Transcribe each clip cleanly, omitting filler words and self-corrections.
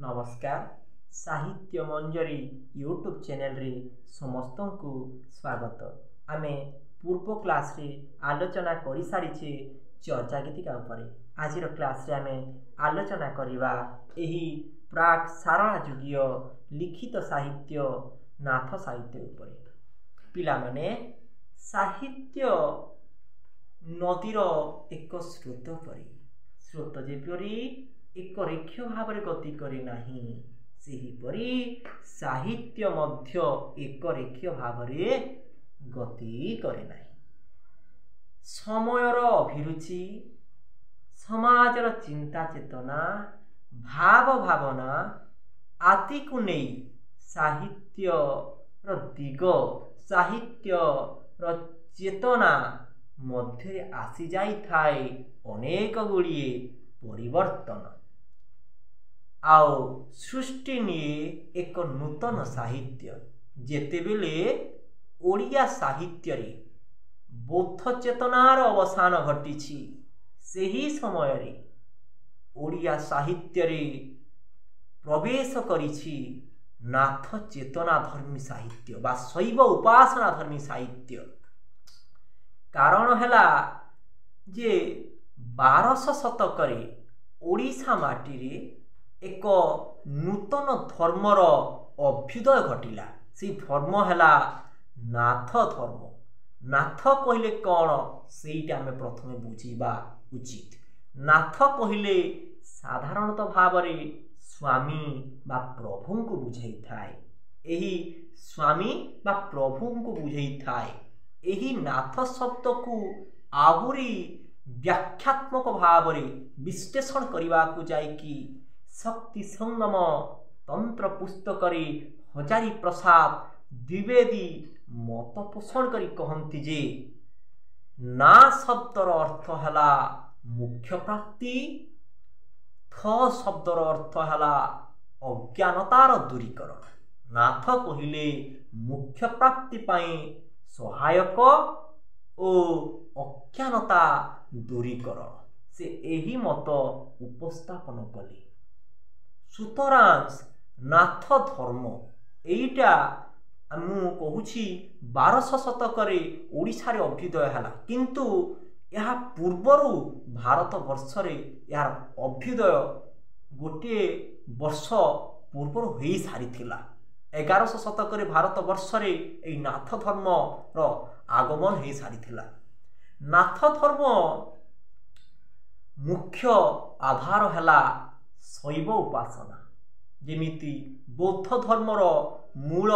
ନମସ୍କାର, ସାହିତ୍ୟ ମଞ୍ଜରୀ ୟୁଟ୍ୟୁବ୍ ଚ୍ୟାନେଲରେ ସମସ୍ତଙ୍କୁ ସ୍ୱାଗତ। ଆମେ ପୂର୍ବ କ୍ଲାସ୍ରେ ଆଲୋଚନା କରିସାରିଛେ ଚର୍ଚ୍ଚା ଗୀତିକା ଉପରେ। ଆଜିର କ୍ଲାସ୍ରେ ଆମେ ଆଲୋଚନା କରିବା ଏହି ପ୍ରାକ୍ ସାରଳା ଯୁଗୀୟ ଲିଖିତ ସାହିତ୍ୟ ନାଥ ସାହିତ୍ୟ ଉପରେ। ପିଲାମାନେ, ସାହିତ୍ୟ ନଦୀର ଏକ ସ୍ରୋତ ପରି। ସ୍ରୋତ ଯେପରି ଏକ ରେଖୀୟ ଭାବରେ ଗତି କରେ ନାହିଁ, ସେହିପରି ସାହିତ୍ୟ ମଧ୍ୟ ଏକ ରେଖୀୟ ଭାବରେ ଗତି କରେ ନାହିଁ। ସମୟର ଅଭିରୁଚି, ସମାଜର ଚିନ୍ତା ଚେତନା, ଭାବ ଭାବନା ଆଦିକୁ ନେଇ ସାହିତ୍ୟର ଦିଗ, ସାହିତ୍ୟର ଚେତନା ମଧ୍ୟରେ ଆସିଯାଇଥାଏ ଅନେକ ଗୁଡ଼ିଏ ପରିବର୍ତ୍ତନ, ଆଉ ସୃଷ୍ଟି ନିଏ ଏକ ନୂତନ ସାହିତ୍ୟ। ଯେତେବେଳେ ଓଡ଼ିଆ ସାହିତ୍ୟରେ ବୌଦ୍ଧ ଚେତନାର ଅବସାନ ଘଟିଛି, ସେହି ସମୟରେ ଓଡ଼ିଆ ସାହିତ୍ୟରେ ପ୍ରବେଶ କରିଛି ନାଥ ଚେତନା ଧର୍ମୀ ସାହିତ୍ୟ ବା ଶୈବ ଉପାସନା ଧର୍ମୀ ସାହିତ୍ୟ। କାରଣ ହେଲା ଯେ 1200 ଶତକରେ ଓଡ଼ିଶା ମାଟିରେ ଏକ ନୂତନ ଧର୍ମର ଅଭ୍ୟୁଦୟ ଘଟିଲା। ସେଇ ଧର୍ମ ହେଲା ନାଥ ଧର୍ମ। ନାଥ କହିଲେ କ'ଣ, ସେଇଟା ଆମେ ପ୍ରଥମେ ବୁଝିବା ଉଚିତ। ନାଥ କହିଲେ ସାଧାରଣତଃ ଭାବରେ ସ୍ୱାମୀ ବା ପ୍ରଭୁଙ୍କୁ ବୁଝେଇଥାଏ। ଏହି ସ୍ୱାମୀ ବା ପ୍ରଭୁଙ୍କୁ ବୁଝେଇଥାଏ। ଏହି ନାଥ ଶବ୍ଦକୁ ଆହୁରି ବ୍ୟାଖ୍ୟାତ୍ମକ ଭାବରେ ବିଶ୍ଳେଷଣ କରିବାକୁ ଯାଇକି ଶକ୍ତି ସଙ୍ଗମ ତନ୍ତ୍ର ପୁସ୍ତକରେ ହଜାରୀ ପ୍ରସାଦ ଦ୍ୱିବେଦୀ ମତ ପୋଷଣ କରି କହନ୍ତି ଯେ ନା ଶବ୍ଦର ଅର୍ଥ ହେଲା ମୁଖ୍ୟ ପ୍ରାପ୍ତି, ଥ ଶବ୍ଦର ଅର୍ଥ ହେଲା ଅଜ୍ଞାନତାର ଦୂରୀକରଣ। ନାଥ କହିଲେ ମୁଖ୍ୟ ପ୍ରାପ୍ତି ପାଇଁ ସହାୟକ ଓ ଅଜ୍ଞାନତା ଦୂରୀକରଣ। ସେ ଏହି ମତ ଉପସ୍ଥାପନ କଲେ। ସୁତରାଂ ନାଥ ଧର୍ମ ଏଇଟା ମୁଁ କହୁଛି 1200 ଶତକରେ ଓଡ଼ିଶାରେ ଅଭ୍ୟୁଦୟ ହେଲା, କିନ୍ତୁ ଏହା ପୂର୍ବରୁ ଭାରତ ବର୍ଷରେ ଏହାର ଅଭ୍ୟୁଦୟ ଗୋଟିଏ ବର୍ଷ ପୂର୍ବରୁ ହୋଇସାରିଥିଲା। 1100 ଶତକରେ ଭାରତ ବର୍ଷରେ ଏଇ ନାଥ ଧର୍ମର ଆଗମନ ହୋଇସାରିଥିଲା। ନାଥ ଧର୍ମ ମୁଖ୍ୟ ଆଧାର ହେଲା ଶୈବ ଉପାସନା। ଯେମିତି ବୌଦ୍ଧ ଧର୍ମର ମୂଳ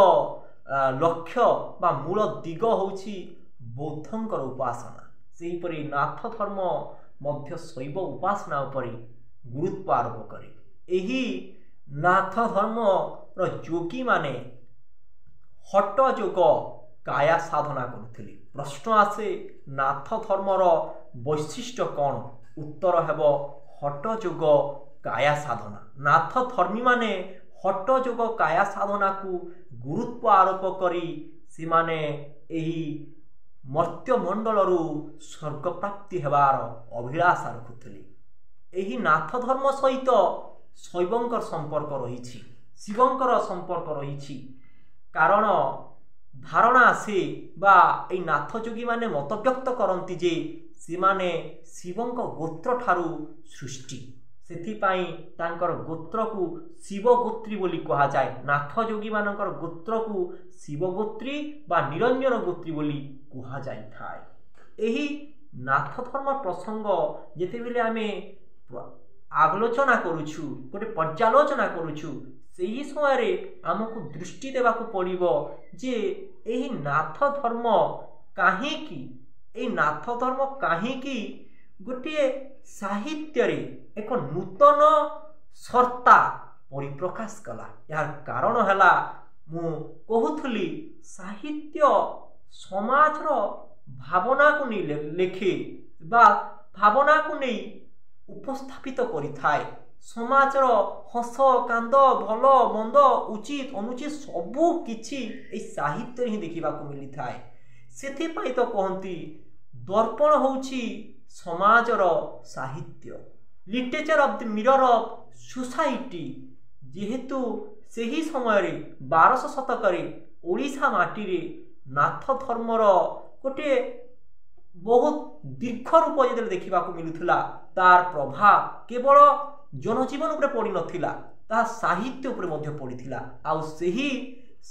ଲକ୍ଷ୍ୟ ବା ମୂଳ ଦିଗ ହେଉଛି ବୌଦ୍ଧଙ୍କର ଉପାସନା, ସେହିପରି ନାଥ ଧର୍ମ ମଧ୍ୟ ଶୈବ ଉପାସନା ଉପରେ ଗୁରୁତ୍ୱ ଆରୋପ କରେ। ଏହି ନାଥ ଧର୍ମର ଯୋଗୀମାନେ ହଟ ଯୋଗ କାୟା ସାଧନା କରୁଥିଲେ। ପ୍ରଶ୍ନ ଆସେ, ନାଥ ଧର୍ମର ବୈଶିଷ୍ଟ୍ୟ କ'ଣ? ଉତ୍ତର ହେବ ହଟ ଯୋଗ କାୟା ସାଧନା। ନାଥ ଧର୍ମୀମାନେ ହଟ ଯୋଗ କାୟା ସାଧନାକୁ ଗୁରୁତ୍ୱ ଆରୋପ କରି ସେମାନେ ଏହି ମର୍ତ୍ତ୍ୟମଣ୍ଡଳରୁ ସ୍ୱର୍ଗପ୍ରାପ୍ତି ହେବାର ଅଭିଳାଷା ରଖୁଥିଲେ। ଏହି ନାଥ ଧର୍ମ ସହିତ ଶୈବଙ୍କର ସମ୍ପର୍କ ରହିଛି, ଶିବଙ୍କର ସମ୍ପର୍କ ରହିଛି। କାରଣ ଧାରଣା ଆସେ ବା ଏଇ ନାଥ ଯୋଗୀମାନେ ମତବ୍ୟକ୍ତ କରନ୍ତି ଯେ ସେମାନେ ଶିବଙ୍କ ଗୋତ୍ର ଠାରୁ ସୃଷ୍ଟି, ସେଥିପାଇଁ ତାଙ୍କର ଗୋତ୍ରକୁ ଶିବଗୋତ୍ରୀ ବୋଲି କୁହାଯାଏ। ନାଥ ଯୋଗୀମାନଙ୍କର ଗୋତ୍ରକୁ ଶିବଗୋତ୍ରୀ ବା ନିରଞ୍ଜନ ଗୋତ୍ରୀ ବୋଲି କୁହାଯାଇଥାଏ। ଏହି ନାଥ ଧର୍ମ ପ୍ରସଙ୍ଗ ଯେତେବେଳେ ଆମେ ଆଲୋଚନା କରୁଛୁ, ଗୋଟେ ପର୍ଯ୍ୟାଲୋଚନା କରୁଛୁ, ସେହି ସମୟରେ ଆମକୁ ଦୃଷ୍ଟି ଦେବାକୁ ପଡ଼ିବ ଯେ ଏହି ନାଥ ଧର୍ମ କାହିଁକି, ଏଇ ନାଥ ଧର୍ମ କାହିଁକି ଗୋଟିଏ ସାହିତ୍ୟରେ ଏକ ନୂତନ ସର୍ତ୍ତା ପରିପ୍ରକାଶ କଲା। ଏହାର କାରଣ ହେଲା, ମୁଁ କହୁଥିଲି, ସାହିତ୍ୟ ସମାଜର ଭାବନାକୁ ନେଇ ଲେଖେ ବା ଭାବନାକୁ ନେଇ ଉପସ୍ଥାପିତ କରିଥାଏ। ସମାଜର ହସ କାନ୍ଦ, ଭଲ ମନ୍ଦ, ଉଚିତ ଅନୁଚିତ ସବୁ କିଛି ଏଇ ସାହିତ୍ୟରେ ହିଁ ଦେଖିବାକୁ ମିଳିଥାଏ। ସେଥିପାଇଁ ତ କହନ୍ତି ଦର୍ପଣ ହେଉଛି ସମାଜର ସାହିତ୍ୟ, literature of the mirror of society. ଯେହେତୁ ସେହି ସମୟରେ 1200 ଶତକରେ ଓଡ଼ିଶା ମାଟିରେ ନାଥ ଧର୍ମର ଗୋଟିଏ ବହୁତ ଦୀର୍ଘ ରୂପ ଯେତେବେଳେ ଦେଖିବାକୁ ମିଳୁଥିଲା, ତାର ପ୍ରଭାବ କେବଳ ଜନଜୀବନ ଉପରେ ପଡ଼ିନଥିଲା, ତାହା ସାହିତ୍ୟ ଉପରେ ମଧ୍ୟ ପଡ଼ିଥିଲା। ଆଉ ସେହି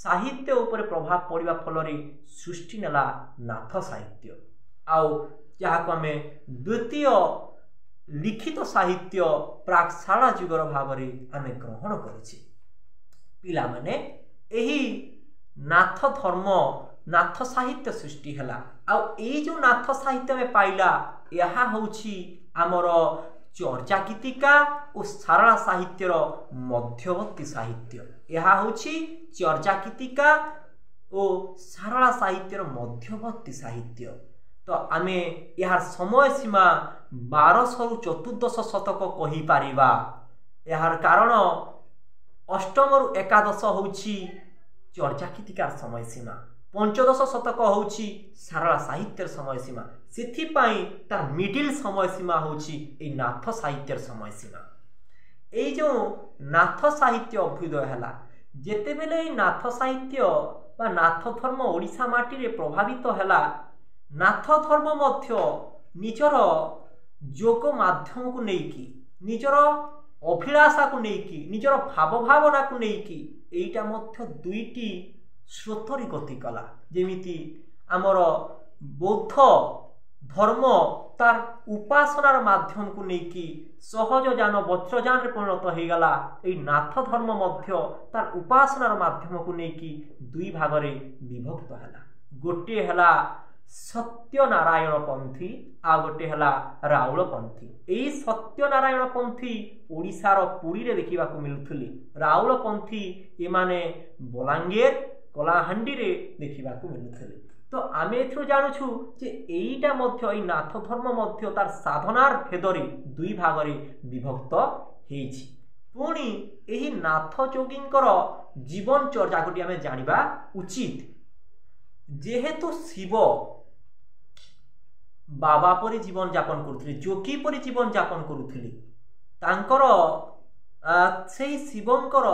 ସାହିତ୍ୟ ଉପରେ ପ୍ରଭାବ ପଡ଼ିବା ଫଳରେ ସୃଷ୍ଟି ନେଲା ନାଥ ସାହିତ୍ୟ, ଆଉ ଯାହାକୁ ଆମେ ଦ୍ୱିତୀୟ ଲିଖିତ ସାହିତ୍ୟ ପ୍ରାକ୍ ଶାରଳା ଯୁଗର ଭାବରେ ଆମେ ଗ୍ରହଣ କରିଛେ। ପିଲାମାନେ, ଏହି ନାଥ ଧର୍ମ, ନାଥ ସାହିତ୍ୟ ସୃଷ୍ଟି ହେଲା। ଆଉ ଏଇ ଯେଉଁ ନାଥ ସାହିତ୍ୟ ଆମେ ପାଇଲା, ଏହା ହେଉଛି ଆମର ଚର୍ଚ୍ଚା ଗୀତିକା ଓ ସାରଳା ସାହିତ୍ୟର ମଧ୍ୟବର୍ତ୍ତୀ ସାହିତ୍ୟ। ଏହା ହେଉଛି ଚର୍ଚ୍ଚା ଗୀତିକା ଓ ସାରଳା ସାହିତ୍ୟର ମଧ୍ୟବର୍ତ୍ତୀ ସାହିତ୍ୟ। ତ ଆମେ ଏହାର ସମୟ ସୀମା 1200ରୁ ଚତୁର୍ଦ୍ଦଶ ଶତକ କହିପାରିବା। ଏହାର କାରଣ ଅଷ୍ଟମରୁ ଏକାଦଶ ହେଉଛି ଚର୍ଚ୍ଚାଗୀତିକାର ସମୟ ସୀମା, ପଞ୍ଚଦଶ ଶତକ ହେଉଛି ସାରଳା ସାହିତ୍ୟର ସମୟ ସୀମା। ସେଥିପାଇଁ ତାର ମିଡିଲ ସମୟ ସୀମା ହେଉଛି ଏଇ ନାଥ ସାହିତ୍ୟର ସମୟ ସୀମା। ଏଇ ଯେଉଁ ନାଥ ସାହିତ୍ୟ ଅଭ୍ୟୁଦୟ ହେଲା, ଯେତେବେଳେ ଏଇ ନାଥ ସାହିତ୍ୟ ବା ନାଥ ଧର୍ମ ଓଡ଼ିଶା ମାଟିରେ ପ୍ରଭାବିତ ହେଲା, ନାଥ ଧର୍ମ ମଧ୍ୟ ନିଜର ଯୋଗ ମାଧ୍ୟମକୁ ନେଇକି, ନିଜର ଅଭିଳାଷାକୁ ନେଇକି, ନିଜର ଭାବଭାବନାକୁ ନେଇକି ଏଇଟା ମଧ୍ୟ ଦୁଇଟି ସ୍ରୋତରେ ଗତି କଲା। ଯେମିତି ଆମର ବୌଦ୍ଧ ଧର୍ମ ତାର ଉପାସନାର ମାଧ୍ୟମକୁ ନେଇକି ସହଜଯାନ ବଜ୍ରଯାନରେ ପରିଣତ ହେଇଗଲା, ଏଇ ନାଥ ଧର୍ମ ମଧ୍ୟ ତାର ଉପାସନାର ମାଧ୍ୟମକୁ ନେଇକି ଦୁଇ ଭାଗରେ ବିଭକ୍ତ ହେଲା। ଗୋଟିଏ ହେଲା ସତ୍ୟନାରାୟଣ ପନ୍ଥୀ, ଆଉ ଗୋଟେ ହେଲା ରାଉଳ ପନ୍ଥୀ। ଏଇ ସତ୍ୟନାରାୟଣ ପନ୍ଥୀ ଓଡ଼ିଶାର ପୁରୀରେ ଦେଖିବାକୁ ମିଳୁଥିଲେ, ରାଉଳ ପନ୍ଥୀ ଏମାନେ ବଲାଙ୍ଗୀର କଳାହାଣ୍ଡିରେ ଦେଖିବାକୁ ମିଳୁଥିଲେ। ତ ଆମେ ଏଥିରୁ ଜାଣୁଛୁ ଯେ ଏଇଟା ମଧ୍ୟ, ଏଇ ନାଥ ଧର୍ମ ମଧ୍ୟ ତାର ସାଧନାର ଭେଦରେ ଦୁଇ ଭାଗରେ ବିଭକ୍ତ ହେଇଛି। ପୁଣି ଏହି ନାଥ ଯୋଗୀଙ୍କର ଜୀବନ ଚର୍ଚ୍ଚାକୁ ଆମେ ଜାଣିବା ଉଚିତ। ଯେହେତୁ ଶିବ ବାବା ପରି ଜୀବନ ଯାପନ କରୁଥିଲେ, ଯୋଗୀ ପରି ଜୀବନ ଯାପନ କରୁଥିଲେ, ତାଙ୍କର ସେଇ ଶିବଙ୍କର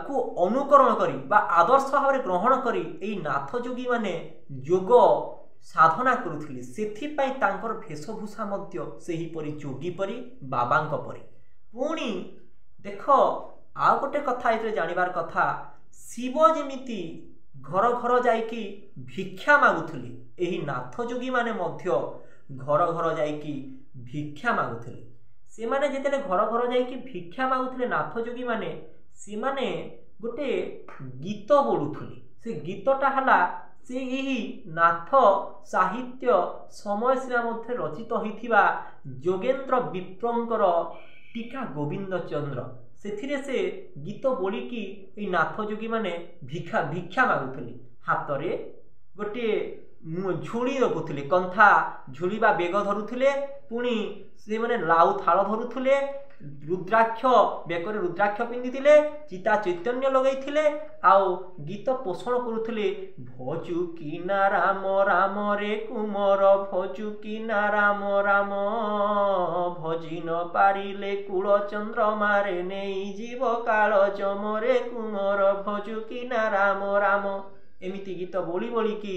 କୁ ଅନୁକରଣ କରି ବା ଆଦର୍ଶ ଭାବରେ ଗ୍ରହଣ କରି ଏଇ ନାଥ ଯୋଗୀମାନେ ଯୋଗ ସାଧନା କରୁଥିଲେ। ସେଥିପାଇଁ ତାଙ୍କର ବେଶଭୂଷା ମଧ୍ୟ ସେହିପରି ଯୋଗୀ ପରି, ବାବାଙ୍କ ପରି। ପୁଣି ଦେଖ, ଆଉ ଗୋଟେ କଥା ଏଥିରେ ଜାଣିବାର କଥା, ଶିବ ଯେମିତି ଘର ଘର ଯାଇକି ଭିକ୍ଷା ମାଗୁଥିଲେ, ଏହି ନାଥ ଯୋଗୀମାନେ ମଧ୍ୟ ଘର ଘର ଯାଇକି ଭିକ୍ଷା ମାଗୁଥିଲେ। ସେମାନେ ଯେତେବେଳେ ଘର ଘର ଯାଇକି ଭିକ୍ଷା ମାଗୁଥିଲେ ନାଥ ଯୋଗୀମାନେ, ସେମାନେ ଗୋଟେ ଗୀତ ବୋଲୁଥିଲେ। ସେ ଗୀତଟା ହେଲା ସେ ଏହି ନାଥ ସାହିତ୍ୟ ସମୟସୀମା ମଧ୍ୟରେ ରଚିତ ହୋଇଥିବା ଯୋଗେନ୍ଦ୍ର ବିପ୍ରଙ୍କର ଟୀକା ଗୋବିନ୍ଦ ଚନ୍ଦ୍ର, ସେଥିରେ ସେ ଗୀତ ବୋଳିକି ଏଇ ନାଥ ଯୋଗୀମାନେ ଭିକ୍ଷା ମାଗୁଥିଲେ। ହାତରେ ଗୋଟିଏ ଝୁଳି ରଖୁଥିଲେ, କନ୍ଥା ଝୁଳି ବା ବେଗ ଧରୁଥିଲେ, ପୁଣି ସେମାନେ ଲାଉ ଥାଳ ଧରୁଥିଲେ, ରୁଦ୍ରାକ୍ଷ ବେକରେ ରୁଦ୍ରାକ୍ଷ ପିନ୍ଧିଥିଲେ, ଚିତା ଚୈତନ୍ୟ ଲଗାଇଥିଲେ, ଆଉ ଗୀତ ପୋଷଣ କରୁଥିଲେ, ଭଜୁ କିନା ରାମ ରାମ ରେ କୁମର, ଭଜୁ କିନା ରାମ ରାମ, ଭଜି ନ ପାରିଲେ କୂଳ ଚନ୍ଦ୍ରମାରେ ନେଇଯିବ କାଳ ଯମରେ କୁମର, ଭଜୁ କିନା ରାମ ରାମ। ଏମିତି ଗୀତ ବୋଳି ବୋଳିକି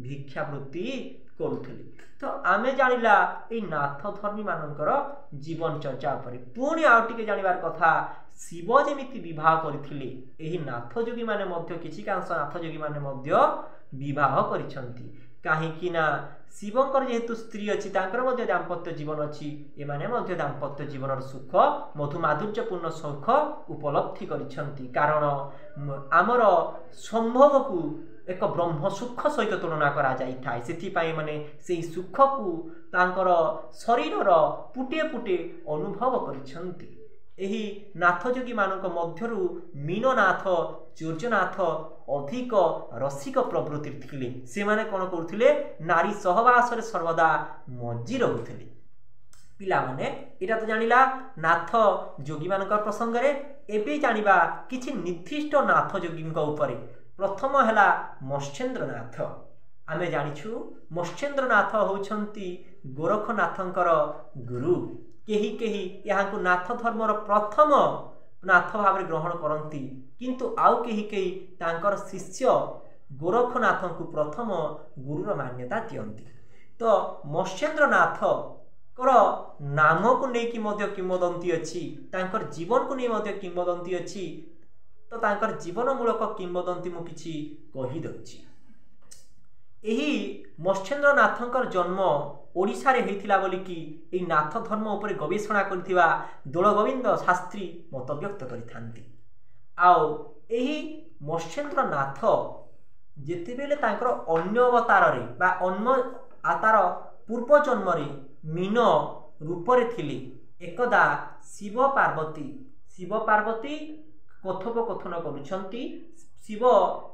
ଭିକ୍ଷାବୃତ୍ତି କରୁଥିଲେ। ତ ଆମେ ଜାଣିଲା ଏଇ ନାଥ ଧର୍ମୀମାନଙ୍କର ଜୀବନ ଚର୍ଚ୍ଚା ଉପରେ। ପୁଣି ଆଉ ଟିକେ ଜାଣିବାର କଥା, ଶିବ ଯେମିତି ବିବାହ କରିଥିଲେ, ଏହି ନାଥ ଯୋଗୀମାନେ ମଧ୍ୟ, କିଛିକାଂଶ ନାଥ ଯୋଗୀମାନେ ମଧ୍ୟ ବିବାହ କରିଛନ୍ତି। କାହିଁକି ନା ଶିବଙ୍କର ଯେହେତୁ ସ୍ତ୍ରୀ ଅଛି, ତାଙ୍କର ମଧ୍ୟ ଦାମ୍ପତ୍ୟ ଜୀବନ ଅଛି, ଏମାନେ ମଧ୍ୟ ଦାମ୍ପତ୍ୟ ଜୀବନର ସୁଖ, ମଧୁ ମାଧୁର୍ଯ୍ୟପୂର୍ଣ୍ଣ ସୁଖ ଉପଲବ୍ଧି କରିଛନ୍ତି। କାରଣ ଆମର ସମ୍ଭୋଗକୁ ଏକ ବ୍ରହ୍ମ ସୁଖ ସହିତ ତୁଳନା କରାଯାଇଥାଏ, ସେଥିପାଇଁ ମାନେ ସେଇ ସୁଖକୁ ତାଙ୍କର ଶରୀରର ପୁଟିଏ ପୁଟେ ଅନୁଭବ କରିଛନ୍ତି। ଏହି ନାଥଯୋଗୀମାନଙ୍କ ମଧ୍ୟରୁ ମୀନନାଥ, ଚୂର୍ଯ୍ୟନାଥ ଅଧିକ ରସିକ ପ୍ରବୃତ୍ତି ଥିଲେ। ସେମାନେ କ'ଣ କରୁଥିଲେ? ନାରୀ ସହବାସରେ ସର୍ବଦା ମଜ୍ଜି ରହୁଥିଲେ। ପିଲାମାନେ, ଏଇଟା ତ ଜାଣିଲା ନାଥ ଯୋଗୀମାନଙ୍କ ପ୍ରସଙ୍ଗରେ। ଏବେ ଜାଣିବା କିଛି ନିର୍ଦ୍ଦିଷ୍ଟ ନାଥ ଯୋଗୀଙ୍କ ଉପରେ। ପ୍ରଥମ ହେଲା ମତ୍ସ୍ୟେନ୍ଦ୍ରନାଥ। ଆମେ ଜାଣିଛୁ ମତ୍ସ୍ୟେନ୍ଦ୍ରନାଥ ହେଉଛନ୍ତି ଗୋରଖନାଥଙ୍କର ଗୁରୁ। କେହି କେହି ଏହାଙ୍କୁ ନାଥ ଧର୍ମର ପ୍ରଥମ ନାଥ ଭାବରେ ଗ୍ରହଣ କରନ୍ତି, କିନ୍ତୁ ଆଉ କେହି କେହି ତାଙ୍କର ଶିଷ୍ୟ ଗୋରଖନାଥଙ୍କୁ ପ୍ରଥମ ଗୁରୁର ମାନ୍ୟତା ଦିଅନ୍ତି। ତ ମତ୍ସ୍ୟେନ୍ଦ୍ରନାଥଙ୍କର ନାମକୁ ନେଇକି ମଧ୍ୟ କିମ୍ବଦନ୍ତୀ ଅଛି, ତାଙ୍କର ଜୀବନକୁ ନେଇ ମଧ୍ୟ କିମ୍ବଦନ୍ତୀ ଅଛି। ତ ତାଙ୍କର ଜୀବନମୂଳକ କିମ୍ବଦନ୍ତୀ ମୁଁ କିଛି କହିଦେଉଛି। ଏହି ମତ୍ସ୍ୟେନ୍ଦ୍ରନାଥଙ୍କର ଜନ୍ମ ଓଡ଼ିଶାରେ ହୋଇଥିଲା ବୋଲିକି ଏହି ନାଥ ଧର୍ମ ଉପରେ ଗବେଷଣା କରିଥିବା ଦୋଳଗୋବିନ୍ଦ ଶାସ୍ତ୍ରୀ ମତବ୍ୟକ୍ତ କରିଥାନ୍ତି। ଆଉ ଏହି ମତ୍ସ୍ୟେନ୍ଦ୍ରନାଥ ଯେତେବେଳେ ତାଙ୍କର ଅନ୍ୟ ଅବତାରରେ ବା ଅନ୍ୟ ତାର ପୂର୍ବ ଜନ୍ମରେ ମୀନ ରୂପରେ ଥିଲେ, ଏକଦା ଶିବ ପାର୍ବତୀ କଥୋପକଥନ କରୁଛନ୍ତି। ଶିବ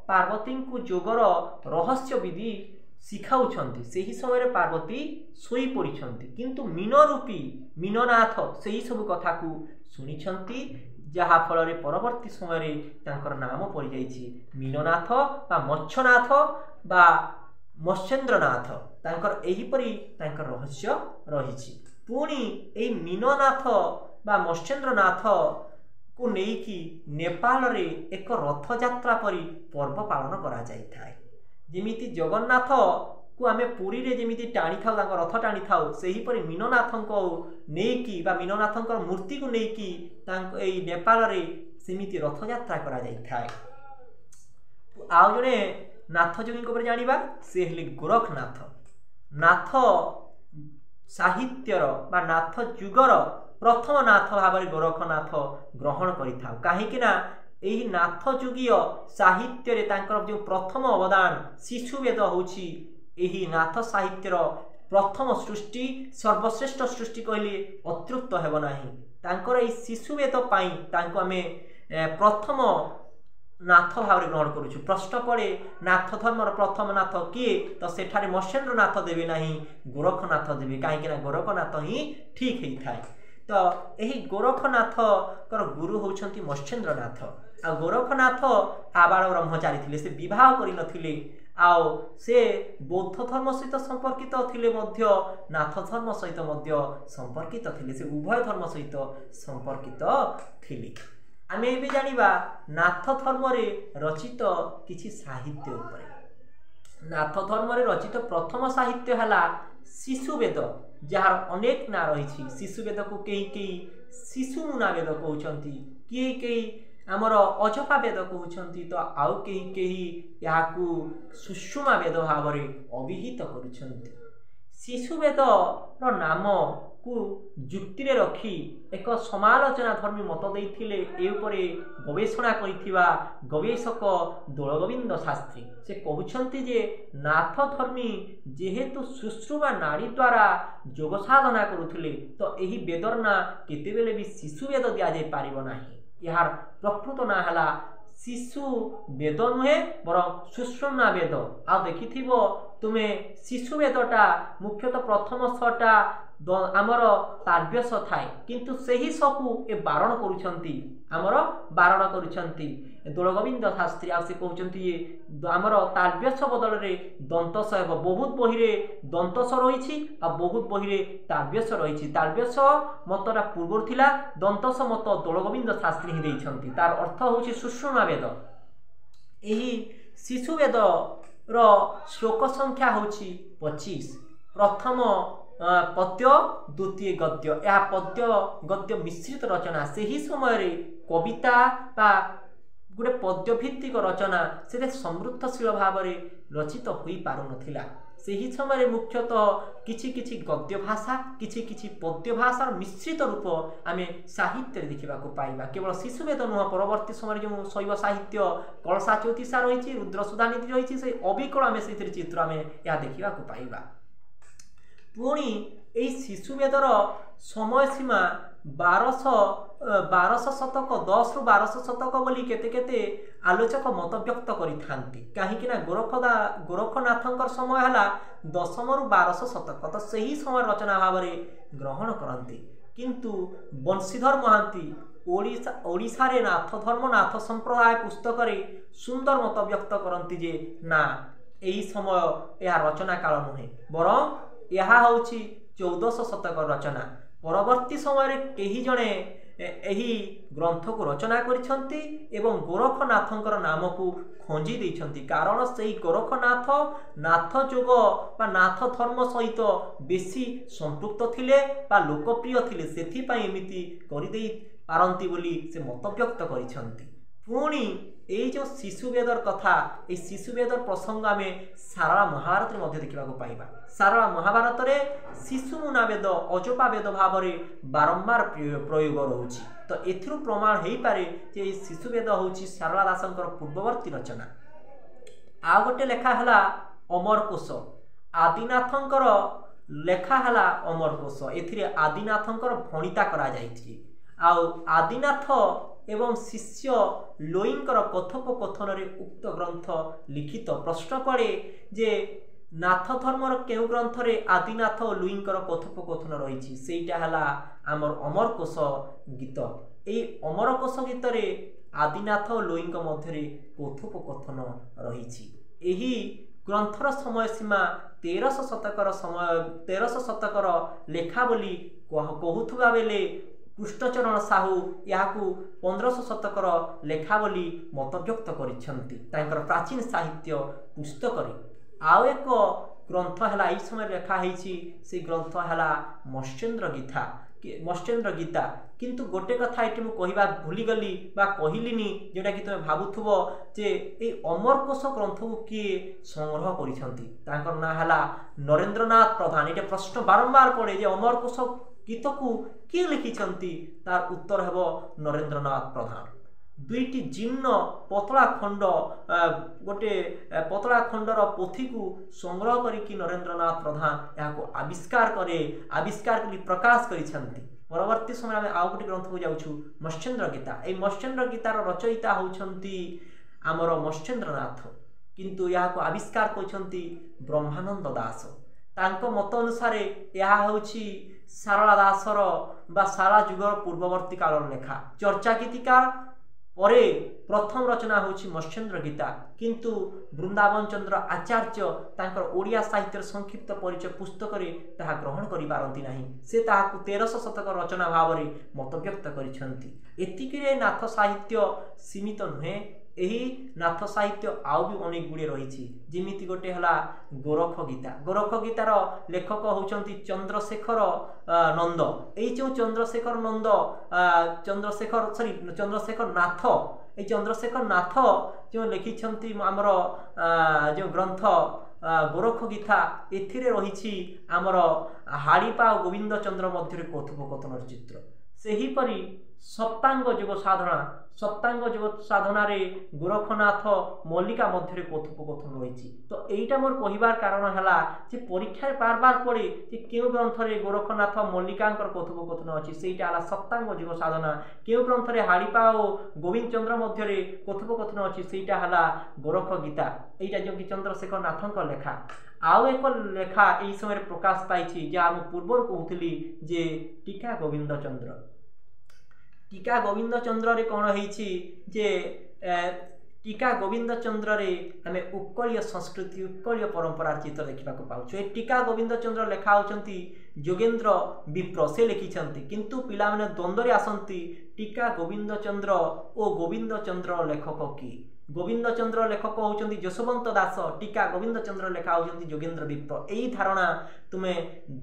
ପାର୍ବତୀଙ୍କୁ ଯୋଗର ରହସ୍ୟ ବିଧି ଶିଖାଉଛନ୍ତି। ସେହି ସମୟରେ ପାର୍ବତୀ ଶୋଇପଡ଼ିଛନ୍ତି, କିନ୍ତୁ ମୀନ ରୂପୀ ମୀନନାଥ ସେହି ସବୁ କଥାକୁ ଶୁଣିଛନ୍ତି, ଯାହାଫଳରେ ପରବର୍ତ୍ତୀ ସମୟରେ ତାଙ୍କର ନାମ ପଡ଼ିଯାଇଛି ମୀନନାଥ ବା ମତ୍ସ୍ୟନାଥ ବା ମତ୍ସ୍ୟେନ୍ଦ୍ରନାଥ। ତାଙ୍କର ଏହିପରି ତାଙ୍କର ରହସ୍ୟ ରହିଛି। ପୁଣି ଏଇ ମୀନନାଥ ବା ମତ୍ସ୍ୟେନ୍ଦ୍ରନାଥକୁ ନେଇକି ନେପାଳରେ ଏକ ରଥଯାତ୍ରା ପରି ପର୍ବ ପାଳନ କରାଯାଇଥାଏ। ଯେମିତି ଜଗନ୍ନାଥକୁ ଆମେ ପୁରୀରେ ଯେମିତି ଟାଣିଥାଉ, ତାଙ୍କ ରଥ ଟାଣିଥାଉ, ସେହିପରି ମୀନନାଥଙ୍କ ନେଇକି ବା ମୀନନାଥଙ୍କର ମୂର୍ତ୍ତିକୁ ନେଇକି ତାଙ୍କ ଏଇ ନେପାଳରେ ସେମିତି ରଥଯାତ୍ରା କରାଯାଇଥାଏ। ଆଉ ଜଣେ ନାଥ ଯୋଗୀଙ୍କ ଉପରେ ଜାଣିବା, ସେ ହେଲେ ଗୋରଖନାଥ। ନାଥ ସାହିତ୍ୟର ବା ନାଥ ଯୁଗର ପ୍ରଥମ ନାଥ ଭାବରେ ଗୋରଖନାଥ ଗ୍ରହଣ କରିଥାଉ, କାହିଁକି ନା ଏହି ନାଥ ଯୁଗୀୟ ସାହିତ୍ୟରେ ତାଙ୍କର ଯେଉଁ ପ୍ରଥମ ଅବଦାନ ଶିଶୁବେଦ ହେଉଛି ଏହି ନାଥ ସାହିତ୍ୟର ପ୍ରଥମ ସୃଷ୍ଟି, ସର୍ବଶ୍ରେଷ୍ଠ ସୃଷ୍ଟି କହିଲେ ଅତୃପ୍ତ ହେବ ନାହିଁ। ତାଙ୍କର ଏହି ଶିଶୁବେଦ ପାଇଁ ତାଙ୍କୁ ଆମେ ପ୍ରଥମ ନାଥ ଭାବରେ ଗ୍ରହଣ କରୁଛୁ। ପ୍ରଶ୍ନ ପଡ଼େ, ନାଥ ଧର୍ମର ପ୍ରଥମ ନାଥ କିଏ? ତ ସେଠାରେ ମତ୍ସ୍ୟେନ୍ଦ୍ର ନାଥ ଦେବେ ନାହିଁ, ଗୋରଖନାଥ ଦେବେ, କାହିଁକିନା ଗୋରଖନାଥ ହିଁ ଠିକ୍ ହେଇଥାଏ। ତ ଏହି ଗୋରଖନାଥଙ୍କର ଗୁରୁ ହେଉଛନ୍ତି ମତ୍ସ୍ୟେନ୍ଦ୍ରନାଥ। ଆଉ ଗୋରଖନାଥ ଆବାଳ ବ୍ରହ୍ମଚାରୀ ଥିଲେ, ସେ ବିବାହ କରିନଥିଲେ। ଆଉ ସେ ବୌଦ୍ଧ ଧର୍ମ ସହିତ ସମ୍ପର୍କିତ ଥିଲେ ମଧ୍ୟ ନାଥ ଧର୍ମ ସହିତ ମଧ୍ୟ ସମ୍ପର୍କିତ ଥିଲେ, ସେ ଉଭୟ ଧର୍ମ ସହିତ ସମ୍ପର୍କିତ ଥିଲେ। ଆମେ ଏବେ ଜାଣିବା ନାଥ ଧର୍ମରେ ରଚିତ କିଛି ସାହିତ୍ୟ ଉପରେ। ନାଥ ଧର୍ମରେ ରଚିତ ପ୍ରଥମ ସାହିତ୍ୟ ହେଲା ଶିଶୁବେଦ, ଯାହାର ଅନେକ ନାଁ ରହିଛି। ଶିଶୁବେଦକୁ କେହି କେହି ଶିଶୁମୁନା ବେଦ କହୁଛନ୍ତି, କିଏ କେହି ଆମର ଅଜପା ବେଦ କହୁଛନ୍ତି, ତ ଆଉ କେହି କେହି ଏହାକୁ ସୁଷୁମା ବେଦ ଭାବରେ ଅଭିହିତ କରୁଛନ୍ତି। ଶିଶୁବେଦର ନାମକୁ ଯୁକ୍ତିରେ ରଖି ଏକ ସମାଲୋଚନା ଧର୍ମୀ ମତ ଦେଇଥିଲେ ଏ ଉପରେ ଗବେଷଣା କରିଥିବା ଗବେଷକ ଦୋଳଗୋବିନ୍ଦ ଶାସ୍ତ୍ରୀ। ସେ କହୁଛନ୍ତି ଯେ ନାଥ ଧର୍ମୀ ଯେହେତୁ ସୁଶ୍ରୁମା ନାଡ଼ୀ ଦ୍ୱାରା ଯୋଗ ସାଧନା କରୁଥିଲେ, ତ ଏହି ବେଦର ନାଁ କେତେବେଳେ ବି ଶିଶୁବେଦ ଦିଆଯାଇ ପାରିବ ନାହିଁ। ଏହାର ପ୍ରକୃତ ନାଁ ହେଲା ଶିଶୁ ବେଦ ନୁହେଁ, ବରଂ ସୁଷୁମ୍ନା ବେଦ। ଆଉ ଦେଖିଥିବ ତୁମେ, ଶିଶୁ ବେଦଟା ମୁଖ୍ୟତଃ ପ୍ରଥମ ଶଟା ଆମର ତାବ୍ୟସ ଥାଏ, କିନ୍ତୁ ସେହି ସକୁ ଏ ବାରଣ କରୁଛନ୍ତି, ଆମର ବାରଣ କରୁଛନ୍ତି ଦୋଳଗୋବିନ୍ଦ ଶାସ୍ତ୍ରୀ। ଆଉ ସେ କହୁଛନ୍ତି ଆମର ତାବ୍ୟସ ବଦଳରେ ଦନ୍ତସ ହେବ। ବହୁତ ବହିରେ ଦନ୍ତସ ରହିଛି ଆଉ ବହୁତ ବହିରେ ତାବ୍ୟସ ରହିଛି। ତାବ୍ୟସ ମତଟା ପୂର୍ବରୁ ଥିଲା, ଦନ୍ତସ ମତ ଦୋଳଗୋବିନ୍ଦ ଶାସ୍ତ୍ରୀ ହିଁ ଦେଇଛନ୍ତି। ତାର ଅର୍ଥ ହେଉଛି ସୁଷୁମା ବେଦ। ଏହି ଶିଶୁ ବେଦର ଶ୍ଲୋକ ସଂଖ୍ୟା ହେଉଛି 25। ପ୍ରଥମ ପଦ୍ୟ, ଦ୍ୱିତୀୟ ଗଦ୍ୟ। ଏହା ପଦ୍ୟ ଗଦ୍ୟ ମିଶ୍ରିତ ରଚନା। ସେହି ସମୟରେ କବିତା ବା ଗୋଟେ ପଦ୍ୟ ଭିତ୍ତିକ ରଚନା ସେତେ ସମୃଦ୍ଧଶୀଳ ଭାବରେ ରଚିତ ହୋଇପାରୁନଥିଲା। ସେହି ସମୟରେ ମୁଖ୍ୟତଃ କିଛି କିଛି ଗଦ୍ୟ ଭାଷା, କିଛି କିଛି ପଦ୍ୟ ଭାଷାର ମିଶ୍ରିତ ରୂପ ଆମେ ସାହିତ୍ୟରେ ଦେଖିବାକୁ ପାଇବା। କେବଳ ଶିଶୁବେଦ ନୁହଁ, ପରବର୍ତ୍ତୀ ସମୟରେ ଯେଉଁ ଶୈବ ସାହିତ୍ୟ କଳସା ଚୌତିସା ରହିଛି, ରୁଦ୍ର ସୁଧାନୀତି ରହିଛି, ସେଇ ଅବିକଳ ଆମେ ସେଇଥିରେ ଚିତ୍ର ଆମେ ଏହା ଦେଖିବାକୁ ପାଇବା। ପୁଣି ଏହି ଶିଶୁବେଦର ସମୟ ସୀମା 1200 ଶତକ, 10ରୁ 1200 ଶତକ ବୋଲି କେତେ କେତେ ଆଲୋଚକ ମତବ୍ୟକ୍ତ କରିଥାନ୍ତି, କାହିଁକି ନା ଗୋରଖନାଥଙ୍କର ସମୟ ହେଲା 10ରୁ 1200 ଶତକ, ତ ସେହି ସମୟ ରଚନା ଭାବରେ ଗ୍ରହଣ କରନ୍ତି। କିନ୍ତୁ ବଂଶୀଧର ମହାନ୍ତି ଓଡ଼ିଶାରେ ନାଥ ଧର୍ମ ନାଥ ସମ୍ପ୍ରଦାୟ ପୁସ୍ତକରେ ସୁନ୍ଦର ମତ ବ୍ୟକ୍ତ କରନ୍ତି ଯେ ନା, ଏହି ସମୟ ଏହା ରଚନା କାଳ ନୁହେଁ, ବରଂ ଏହା ହେଉଛି 1400 ଶତକ ରଚନା। ପରବର୍ତ୍ତୀ ସମୟରେ କେହି ଜଣେ ଏହି ଗ୍ରନ୍ଥକୁ ରଚନା କରିଛନ୍ତି ଏବଂ ଗୋରଖନାଥଙ୍କର ନାମକୁ ଖଞ୍ଜି ଦେଇଛନ୍ତି, କାରଣ ସେଇ ଗୋରଖନାଥ ନାଥ ଯୋଗ ବା ନାଥ ଧର୍ମ ସହିତ ବେଶୀ ସମ୍ପୃକ୍ତ ଥିଲେ ବା ଲୋକପ୍ରିୟ ଥିଲେ, ସେଥିପାଇଁ ଏମିତି କରିଦେଇ ପାରନ୍ତି ବୋଲି ସେ ମତବ୍ୟକ୍ତ କରିଛନ୍ତି। ପୁଣି ଏଇ ଯେଉଁ ଶିଶୁବେଦର କଥା, ଏଇ ଶିଶୁବେଦର ପ୍ରସଙ୍ଗ ଆମେ ସାରଳା ମହାଭାରତରେ ମଧ୍ୟ ଦେଖିବାକୁ ପାଇବା। ସାରଳା ମହାଭାରତରେ ଶିଶୁ ମୁନା ବେଦ, ଅଜପା ବେଦ ଭାବରେ ବାରମ୍ବାର ପ୍ରୟୋଗ ରହୁଛି। ତ ଏଥିରୁ ପ୍ରମାଣ ହେଇପାରେ ଯେ ଏଇ ଶିଶୁବେଦ ହେଉଛି ସାରଳା ଦାସଙ୍କର ପୂର୍ବବର୍ତ୍ତୀ ରଚନା। ଆଉ ଗୋଟେ ଲେଖା ହେଲା ଅମରକୋଷ। ଆଦିନାଥଙ୍କର ଲେଖା ହେଲା ଅମରକୋଷ। ଏଥିରେ ଆଦିନାଥଙ୍କର ଭଣିତା କରାଯାଇଛି, ଆଉ ଆଦିନାଥ ଏବଂ ଶିଷ୍ୟ ଲୋଇଙ୍କର କଥୋପକଥନରେ ଉକ୍ତ ଗ୍ରନ୍ଥ ଲିଖିତ। ପ୍ରଶ୍ନ ପଡ଼େ ଯେ ନାଥ ଧର୍ମର କେଉଁ ଗ୍ରନ୍ଥରେ ଆଦିନାଥ ଓ ଲୁଇଙ୍କର କଥୋପକଥନ ରହିଛି? ସେଇଟା ହେଲା ଆମର ଅମରକୋଷ ଗୀତ। ଏଇ ଅମରକୋଷ ଗୀତରେ ଆଦିନାଥ ଓ ଲୋଇଙ୍କ ମଧ୍ୟରେ କଥୋପକଥନ ରହିଛି। ଏହି ଗ୍ରନ୍ଥର ସମୟ ସୀମା 1300 ଶତକର ସମୟ, 1300 ଶତକର ଲେଖା ବୋଲି କହୁଥିବା ବେଳେ କୃଷ୍ଣଚରଣ ସାହୁ ଏହାକୁ 1500 ଶତକର ଲେଖା ବୋଲି ମତବ୍ୟକ୍ତ କରିଛନ୍ତି ତାଙ୍କର ପ୍ରାଚୀନ ସାହିତ୍ୟ ପୁସ୍ତକରେ। ଆଉ ଏକ ଗ୍ରନ୍ଥ ହେଲା ଏଇ ସମୟରେ ଲେଖା ହେଇଛି, ସେଇ ଗ୍ରନ୍ଥ ହେଲା ମତ୍ସ୍ୟେନ୍ଦ୍ର ଗୀତା, ମତ୍ସ୍ୟେନ୍ଦ୍ର ଗୀତା। କିନ୍ତୁ ଗୋଟେ କଥା ଏଠି ମୁଁ କହିବା ଭୁଲିଗଲି ବା କହିଲିନି, ଯେଉଁଟାକି ତୁମେ ଭାବୁଥିବ ଯେ ଏଇ ଅମରକୋଷ ଗ୍ରନ୍ଥକୁ କିଏ ସଂଗ୍ରହ କରିଛନ୍ତି? ତାଙ୍କର ନାଁ ହେଲା ନରେନ୍ଦ୍ରନାଥ ପ୍ରଧାନ। ଏଇଟା ପ୍ରଶ୍ନ ବାରମ୍ବାର ପଡ଼େ ଯେ ଅମରକୋଷ ଗୀତକୁ କିଏ ଲେଖିଛନ୍ତି? ତାର ଉତ୍ତର ହେବ ନରେନ୍ଦ୍ରନାଥ ପ୍ରଧାନ। ଦୁଇଟି ଜୀର୍ଣ୍ଣ ପତଳା ଖଣ୍ଡ, ଗୋଟେ ପତଳା ଖଣ୍ଡର ପୋଥିକୁ ସଂଗ୍ରହ କରିକି ନରେନ୍ଦ୍ରନାଥ ପ୍ରଧାନ ଏହାକୁ ଆବିଷ୍କାର କରି ପ୍ରକାଶ କରିଛନ୍ତି। ପରବର୍ତ୍ତୀ ସମୟରେ ଆମେ ଆଉ ଗୋଟେ ଗ୍ରନ୍ଥକୁ ଯାଉଛୁ, ମତ୍ସ୍ୟେନ୍ଦ୍ର ଗୀତା। ଏଇ ମତ୍ସ୍ୟେନ୍ଦ୍ର ଗୀତାର ରଚୟିତା ହେଉଛନ୍ତି ଆମର ମତ୍ସ୍ୟେନ୍ଦ୍ରନାଥ, କିନ୍ତୁ ଏହାକୁ ଆବିଷ୍କାର କରିଛନ୍ତି ବ୍ରହ୍ମାନନ୍ଦ ଦାସ। ତାଙ୍କ ମତ ଅନୁସାରେ ଏହା ହେଉଛି ସାରଳା ଦାସର ବା ସାରଳା ଯୁଗର ପୂର୍ବବର୍ତ୍ତୀ କାଳର ଲେଖା। ଚର୍ଚ୍ଚା ଗୀତିକା ପରେ ପ୍ରଥମ ରଚନା ହେଉଛି ମତ୍ସ୍ୟେନ୍ଦ୍ର ଗୀତା, କିନ୍ତୁ ବୃନ୍ଦାବନ ଚନ୍ଦ୍ର ଆଚାର୍ଯ୍ୟ ତାଙ୍କର ଓଡ଼ିଆ ସାହିତ୍ୟର ସଂକ୍ଷିପ୍ତ ପରିଚୟ ପୁସ୍ତକରେ ତାହା ଗ୍ରହଣ କରିପାରନ୍ତି ନାହିଁ। ସେ ତାହାକୁ 1300 ଶତକ ରଚନା ଭାବରେ ମତବ୍ୟକ୍ତ କରିଛନ୍ତି। ଏତିକିରେ ନାଥ ସାହିତ୍ୟ ସୀମିତ ନୁହେଁ। ଏହି ନାଥ ସାହିତ୍ୟ ଆଉ ବି ଅନେକ ଗୁଡ଼ିଏ ରହିଛି, ଯେମିତି ଗୋଟେ ହେଲା ଗୋରଖ ଗୀତା। ଗୋରଖ ଗୀତାର ଲେଖକ ହେଉଛନ୍ତି ଚନ୍ଦ୍ରଶେଖର ନନ୍ଦ। ଏଇ ଯେଉଁ ଚନ୍ଦ୍ରଶେଖର ନନ୍ଦ, ଚନ୍ଦ୍ରଶେଖର ସରି ଚନ୍ଦ୍ରଶେଖର ନାଥ, ଏଇ ଚନ୍ଦ୍ରଶେଖର ନାଥ ଯେଉଁ ଲେଖିଛନ୍ତି ଆମର ଯେଉଁ ଗ୍ରନ୍ଥ ଗୋରଖ ଗୀତା, ଏଥିରେ ରହିଛି ଆମର ହାଡ଼ିପା ଓ ଗୋବିନ୍ଦ ଚନ୍ଦ୍ର ମଧ୍ୟରେ କଥୋପକଥନର ଚିତ୍ର। ସେହିପରି ସପ୍ତାଙ୍ଗ ଯୋଗ ସାଧନା, ସପ୍ତାଙ୍ଗ ଯୋଗ ସାଧନାରେ ଗୋରଖନାଥ ମଲ୍ଲିକା ମଧ୍ୟରେ କଥୋପକଥନ ରହିଛି। ତ ଏଇଟା ମୋର କହିବାର କାରଣ ହେଲା ଯେ ପରୀକ୍ଷାରେ ବାର ବାର ପଡ଼େ ଯେ କେଉଁ ଗ୍ରନ୍ଥରେ ଗୋରଖନାଥ ମଲ୍ଲିକାଙ୍କର କଥୋପକଥନ ଅଛି, ସେଇଟା ହେଲା ସପ୍ତାଙ୍ଗ ଯୋଗ ସାଧନା। କେଉଁ ଗ୍ରନ୍ଥରେ ହାଡ଼ିପା ଓ ଗୋବିନ୍ଦ ଚନ୍ଦ୍ର ମଧ୍ୟରେ କଥୋପକଥନ ଅଛି, ସେଇଟା ହେଲା ଗୋରଖ ଗୀତା। ଏଇଟା ଯେଉଁକି ଚନ୍ଦ୍ରଶେଖର ନାଥଙ୍କ ଲେଖା। ଆଉ ଏକ ଲେଖା ଏଇ ସମୟରେ ପ୍ରକାଶ ପାଇଛି, ଯାହା ମୁଁ ପୂର୍ବରୁ କହୁଥିଲି ଯେ ଟୀକା ଗୋବିନ୍ଦ ଚନ୍ଦ୍ର। ଟୀକା ଗୋବିନ୍ଦ ଚନ୍ଦ୍ରରେ କ'ଣ ହେଇଛି ଯେ ଟୀକା ଗୋବିନ୍ଦ ଚନ୍ଦ୍ରରେ ଆମେ ଉତ୍କଳୀୟ ସଂସ୍କୃତି, ଉତ୍କଳୀୟ ପରମ୍ପରାର ଚିତ୍ର ଦେଖିବାକୁ ପାଉଛୁ। ଏ ଟୀକା ଗୋବିନ୍ଦ ଚନ୍ଦ୍ର ଲେଖା ହେଉଛନ୍ତି ଯୋଗେନ୍ଦ୍ର ବିପ୍ର, ସେ ଲେଖିଛନ୍ତି। କିନ୍ତୁ ପିଲାମାନେ ଦ୍ୱନ୍ଦ୍ୱରେ ଆସନ୍ତି, ଟୀକା ଗୋବିନ୍ଦ ଚନ୍ଦ୍ର ଓ ଗୋବିନ୍ଦ ଚନ୍ଦ୍ର ଲେଖକ କିଏ? ଗୋବିନ୍ଦ ଚନ୍ଦ୍ର ଲେଖକ ହେଉଛନ୍ତି ଯଶୋବନ୍ତ ଦାସ, ଟୀକା ଗୋବିନ୍ଦ ଚନ୍ଦ୍ର ଲେଖା ହେଉଛନ୍ତି ଯୋଗେନ୍ଦ୍ର ବିପ୍ର। ଏଇ ଧାରଣା ତୁମେ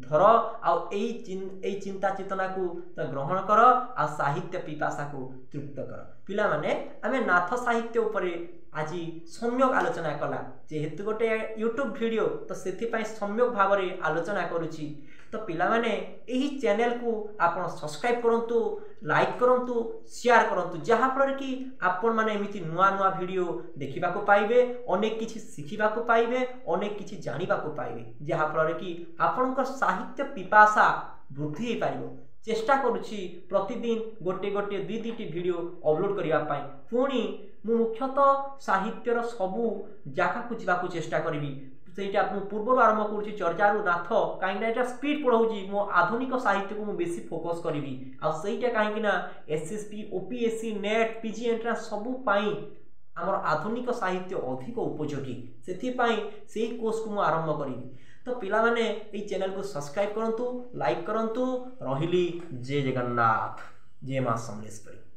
ଧର ଆଉ ଏଇ ଚିନ୍ତା ଚେତନାକୁ ତୁମେ ଗ୍ରହଣ କର ଆଉ ସାହିତ୍ୟ ପିପାସାକୁ ତୃପ୍ତ କର। ପିଲାମାନେ, ଆମେ ନାଥ ସାହିତ୍ୟ ଉପରେ ଆଜି ସମ୍ୟକ ଆଲୋଚନା କଲା। ଯେହେତୁ ଗୋଟେ ୟୁଟ୍ୟୁବ୍ ଭିଡ଼ିଓ, ତ ସେଥିପାଇଁ ସମ୍ୟକ ଭାବରେ ଆଲୋଚନା କରୁଛି। ତ ପିଲାମାନେ, ଏହି ଚ୍ୟାନେଲକୁ ଆପଣ ସବସ୍କ୍ରାଇବ୍ କରନ୍ତୁ, ଲାଇକ୍ କରନ୍ତୁ, ସେୟାର କରନ୍ତୁ, ଯାହାଫଳରେ କି ଆପଣମାନେ ଏମିତି ନୂଆ ନୂଆ ଭିଡ଼ିଓ ଦେଖିବାକୁ ପାଇବେ, ଅନେକ କିଛି ଶିଖିବାକୁ ପାଇବେ, ଅନେକ କିଛି ଜାଣିବାକୁ ପାଇବେ, ଯାହାଫଳରେ କି ଆପଣଙ୍କ ସାହିତ୍ୟ ପିପାସା ବୃଦ୍ଧି ହେଇପାରିବ। ଚେଷ୍ଟା କରୁଛି ପ୍ରତିଦିନ ଗୋଟେ ଗୋଟେ ଦୁଇ ଦୁଇଟି ଭିଡ଼ିଓ ଅପଲୋଡ଼ କରିବା ପାଇଁ। ପୁଣି ମୁଁ ମୁଖ୍ୟତଃ ସାହିତ୍ୟର ସବୁ ଜାଗାକୁ ଯିବାକୁ ଚେଷ୍ଟା କରିବି। ସେଇଟା ମୁଁ ପୂର୍ବରୁ ଆରମ୍ଭ କରୁଛି ଚର୍ଚ୍ଚାରୁ ନାଥ, କାହିଁକିନା ଏଇଟା ସ୍ପିଡ଼ ପଢ଼ଉଛି। ମୋ ଆଧୁନିକ ସାହିତ୍ୟକୁ ମୁଁ ବେଶୀ ଫୋକସ୍ କରିବି, ଆଉ ସେଇଟା କାହିଁକିନା S S P, O P S C, NET, P G entrance ସବୁ ପାଇଁ ଆମର ଆଧୁନିକ ସାହିତ୍ୟ ଅଧିକ ଉପଯୋଗୀ। ସେଥିପାଇଁ ସେଇ କୋର୍ସକୁ ମୁଁ ଆରମ୍ଭ କରିବି। ତ ପିଲାମାନେ, ଏଇ ଚ୍ୟାନେଲକୁ ସବସ୍କ୍ରାଇବ୍ କରନ୍ତୁ, ଲାଇକ୍ କରନ୍ତୁ। ରହିଲି, ଜୟ ଜଗନ୍ନାଥ। ଜୟ ମା ସମଲେଶ୍ୱରୀ।